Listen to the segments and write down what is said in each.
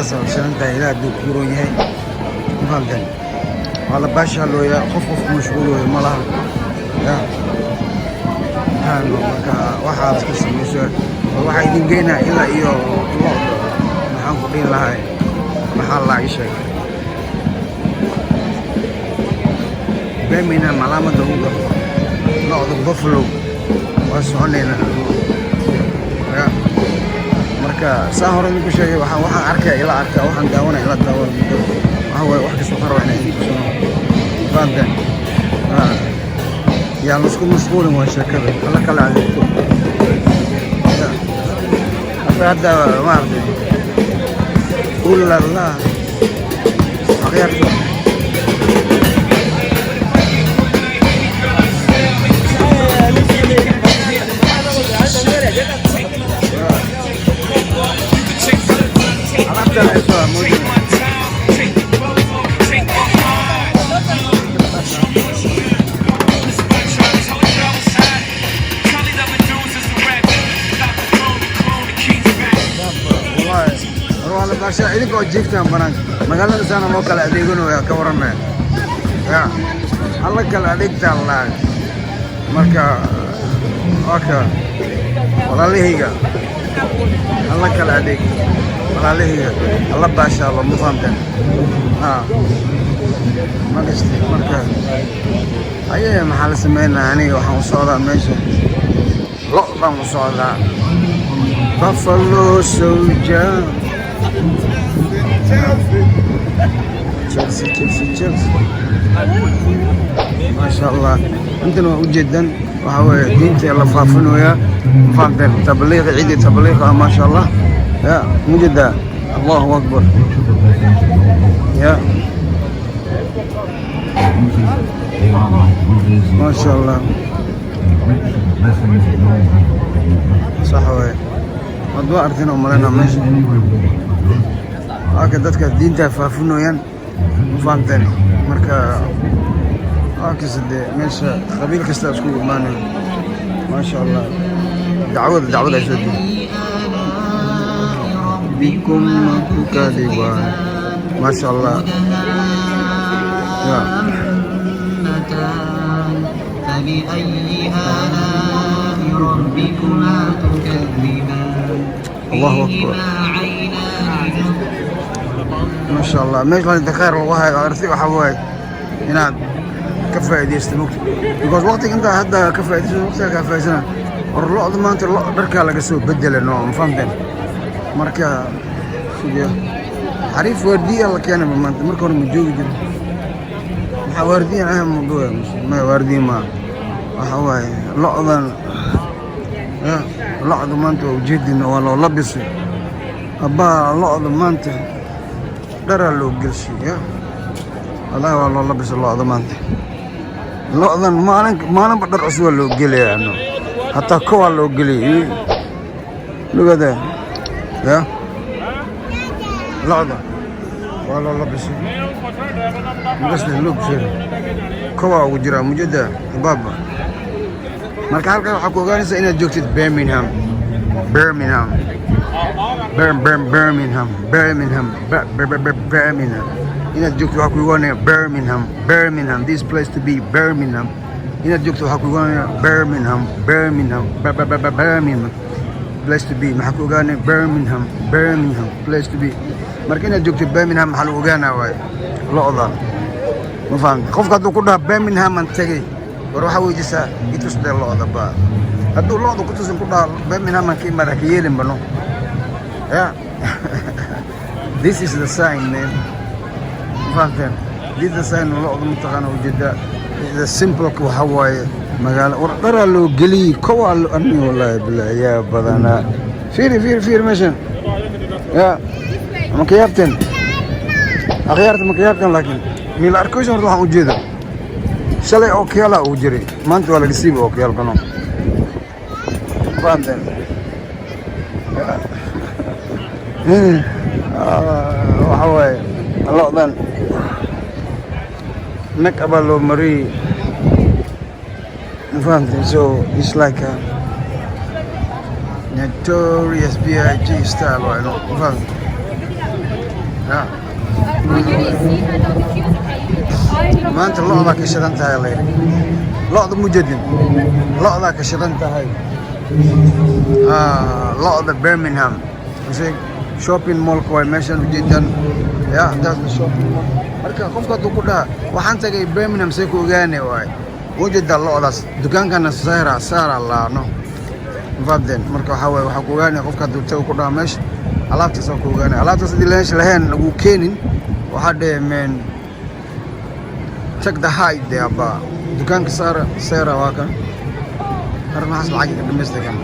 Saasa u shidan tahay. Ilaah hadduu kuuron yahay, ma fahamteen? Waa la baashaalooyaa. Qof qof ku mashquulooyo ma laha. Ya marka waxaad iska samayso, waxaa idin geynaa ilaa iyo lo'da. Maxaan ku dhihi lahay? Maxaa laa ii sheeg? Birmingham calaamada lagu garto lo'da buffalo. Waa soconaynaa. Ya marka saa hore idinku sheegay, waxaan arkaya ila arka, waxaan daawanaya ila daawana. Waxaa waaye, wax kasta waxaan rabaa inaan idin tusano. Fahamteen? Yaan laisku mashquulin, waa sheekada. Alla kala adeegto. Hadda maaragtay, ulala akhyaarta. Alaabtan hayso moodin. Wallahi war waa la baashaa. Idinka oo jiiftaan banaanka magaalada, saana loo kala adeeganaya. Ka warramaya ya alla kala adeegtaa laag. Marka waa ka walaalahayga, alla kala adeeg walaalahayga, alla baashaalo. Ma fahamteen? Ha, ma gastay. Marka aye, maxaa la sameynaa? Aniga waxaan u socdaa meesha, lo' baan u socdaa. Buffalo Soldier, Chelsea, Chelsea, Chelsea. Maasha Allah, intan waa ujeedan. Waxaa weeye diinta la faafinayaa. Ma fahamteen? Tabliiq, ciidii tabliiq ah. Maasha Allah, ya mujeedaa. Allahu akbar. Ya maasha Allah, sax waaye. Waad waa artin oo malena meesha waaka dadka diinta faafinayaan. Ma fahamteen? Marka waa kasta dee, meesha qabiil kasta isku imaanayo. Maasha Allah, dacwada ay soo diin bikum tukadibaan. Maasha Allah, ya. فبأي آلاء ربكما تكذبان؟ Allahu akbar. فيهما عينان. Maasha Allah, meesha inta khayr lagu hayo arti, waxaa waaye inaad ka faa'iidaysto mugta, because waqtiga intaa hadda ka faa'iidaysto, waqtiga kaa faa'iidsana. War lo'da maanta lo dharkaa laga soo bedela, no? Ma fahamteen? Marka sugiya xariif waardiya la keenaba maanta. Marka hore ma joogi jirin. Maxaa waardiyan ah? Mawduuca ma waardiya ma waxa waaye lo'dan. Ya lo'da maanta waa ujeedina, waa loo labisay abbaa. Lo'da maanta dharaa loo gelshay. Ya wallahi, waa loo labisay lo'da maanta. Lo'dan maalin maalinba dhar cusub waa loo gelayaa, no? Hataa kowaa loo geliyay. Look at that. Ya lo'da waa loo labisay. Maqasde look, fiir, kowaa ugu jiraa mujada baaba. Marka halkan waxaa ku ogaanaysaa inaad joogtid Birmingham, Birmingham, Bir Bir Birmingham, Birmingham, Birmingham inaad joogto. Waxaa ku ogaanaya Birmingham, Birmingham, this place to be, Birmingham inaad joogto. Waxaa ku ogaanaya Birmingham, Birmingham, Birmingham, place to be. Maxaa ku ogaanaya? Birmingham, Birmingham, place to be. Marka inaad joogto Birmingham maxaa lagu ogaanaa? Waaye lo'da. Ma fahamta? Qofka hadduu ku dhaha "Birmingham aan tegey", war waxaa weydiisaa, "Itus dee lo'da." Ba hadduu lo'da ku tusin, ku dhaha "Birmingham aan ka imaada", ka yeelin bano. Yeah, this is the sign, man. Ma fahamteen? This is the sign. Lo'da mataqaana ujeedaa, the simple waxa waaye magaalo. War dharaa loo geliyey, kowaa loo ani. Wallaahi bilaahi, yaa badanaa. Fiiri, fiiri, fiiri meeshan. Ya ma ka yaabteen, akhyaarta? Ma ka yaabteen? Laakiin mila arkayso horta waxaan ujeeda shalay ookiyaala uu jiray, maanta waa laga siiba ookiyaalkano. Ma fahamteen? Waxa waaye lo'dan make up aa loo mariyey. Ma fahamteen? So it's like a Notorious B.I.G. style waay, no? Ma fahamteen? Ya maanta lo'daa ka shidan tahay layidhi. Lo'da mujedin, lo'daa ka shidan tahay. Ah, lo'da Birmingham mise shopping mallka waay meeshaan ujeedaan. Ya, that's the shopping mall. Marka qofka hadduu ku dhaha waxaan tagay Birmingham, see ku ogaane waay? Ujeedaa lo'daas dukaankana Zara, Zara laano mafahmteen? Marka waxaa waaye, waxaa ku ogaanaya qofka hadduu tago ku dhaha meesha alaabtaas waa ku ogaanaya. Alaabtaas haddii meesha lahayn lagu keenin, waxaa dhehe, "Man, check the height there." Ba dukaanka Zara, Zara waa kan. Har maxaas lacag iga dhamaystay kan,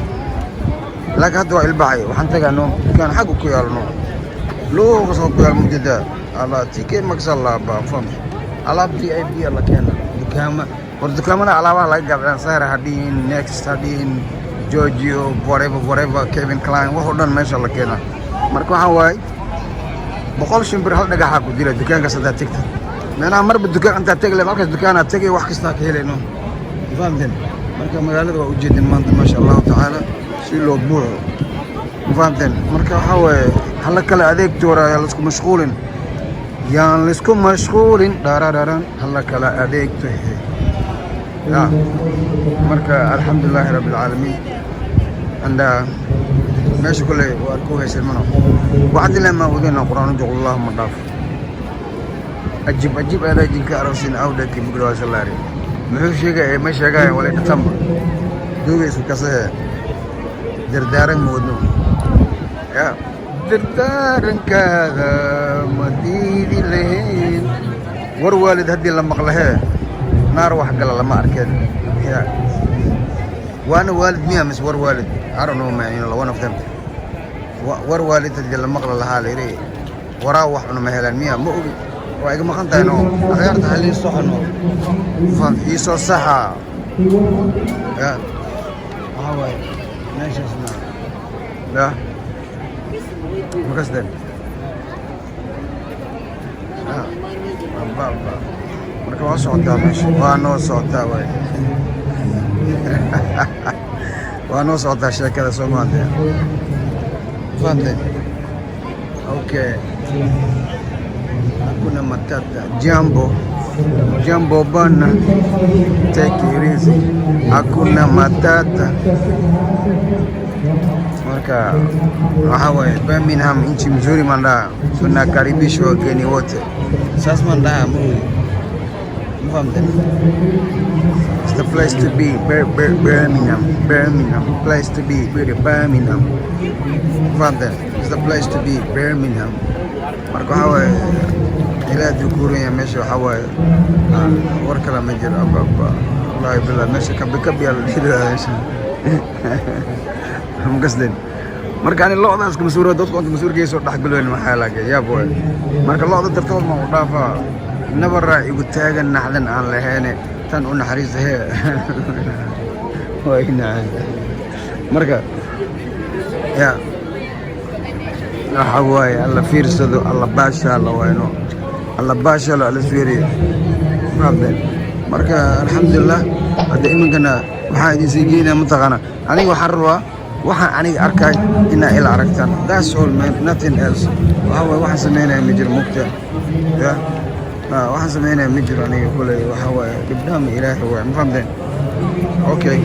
laakiin hadda waa ilbaxay. Waxaan tagaa no dukaan xagga ku yaalno, luuqas oo ku yaal mujada ala TK Maxx laaba fam alaab VIP la keena dukaama. War dukaamada alaabaha laga gadaa, Zara hadhiin, Next hadhiin, Giorgio, whatever, whatever, Calvin Klein, wax oo dhan meesha la keenaa. Marka waxaa waaye, 100 shimbir hal dhagaxaa ku dila dukaankaas haddaad tegta. Meelaha marba dukaan intaad tegi leed, halkaas dukaanaad tegay, wax kastaa ka helayno, fahamteen? Marka magaalada waa ujeedin maanta, maasha Allahu tacaala, si loo buuxo, fahamteen? Marka waxaa waaye, hala kale adeegtoora, yaa laisku mashquulin, yaan laisku mashquulin dharararan, hala kala adeegto ya. Marka alxamdulilaahi rabbi alcaalamiin. And meesha kule waa ku haysan mano wacdila ma wadina quraan juqullah ma dhaaf. Ajib ajib adaa jinka aroosin awdhaki bugdawasalaari muxuu sheegaya? Ma sheegaya wala dhatamba duugaysu kasee dardaaran moodno ya dardaarankaada ma diidi lahayn. War waalid haddii la maqlahee, naar wax gala lama arkeen. Ya waana waalid miya mise war waalid? I don't know, man, one of them. War waalid haddii la maqla lahaa la yidhi, waraa wax cuna ma helaan miya? Ma ogi, waa iga maqan tahay. No akhyaarta halii socono fan iisoo saxa. Ya waxaa waaye meeshaasna ya makasden ba. Marka waa socotaa meesha, waa noo socotaa waay, waa noo socotaa sheekada Soomaaliya, fahamteen? Okay, hakuna matata. Jambo jambo bana, take it easy, hakuna matata. Marka waxaa waaye, Birmingham nchi mzuri mandaa, tunakaribisha wageni wote. Saas mandhaa, ma ogi, ma fahamteen? It's the place to be. Birmingham, Birmingham, place to be. Birmingham, fahamteen? It's the place to be, Birmingham. Marka waxaa waaye, ilaa hadduu kuuran yahay meesha, waxaa waaye, war kale ma jiro. Ababa, wallahi billah, meesha kabi kabi aa la dhihi meesha, makasdeen? Marka ani lo'daas kuma suuro, dadku inta masuurkiisa soo dhexgaloyn, maxaa laakiin yaab waay. Marka lo'da dartood ma u dhaafaa nabaraa igu taagan, naxdan aan lahayne tan u naxariista hee waa inaa. Marka ya waxa waaye, alla fiirsado, alla baashaalo wayno, alla baashaalo, alla isfiiriyo, fahamteen? Marka alxamdulilah, hadda iminkana waxaan idin sii geynaya mataqaana, aniga waxaan rabaa waxaan aniga arkay inaa ila aragtaan. That's all, man, nothing else. Waxa waaye, waxaan sameynaya ma jiro mugta ya. Waxaan sameynaya ma jiro aniga kuley. Waxa waaye, dhibdhaama Ilaahay waay, ma fahamteen? Okay.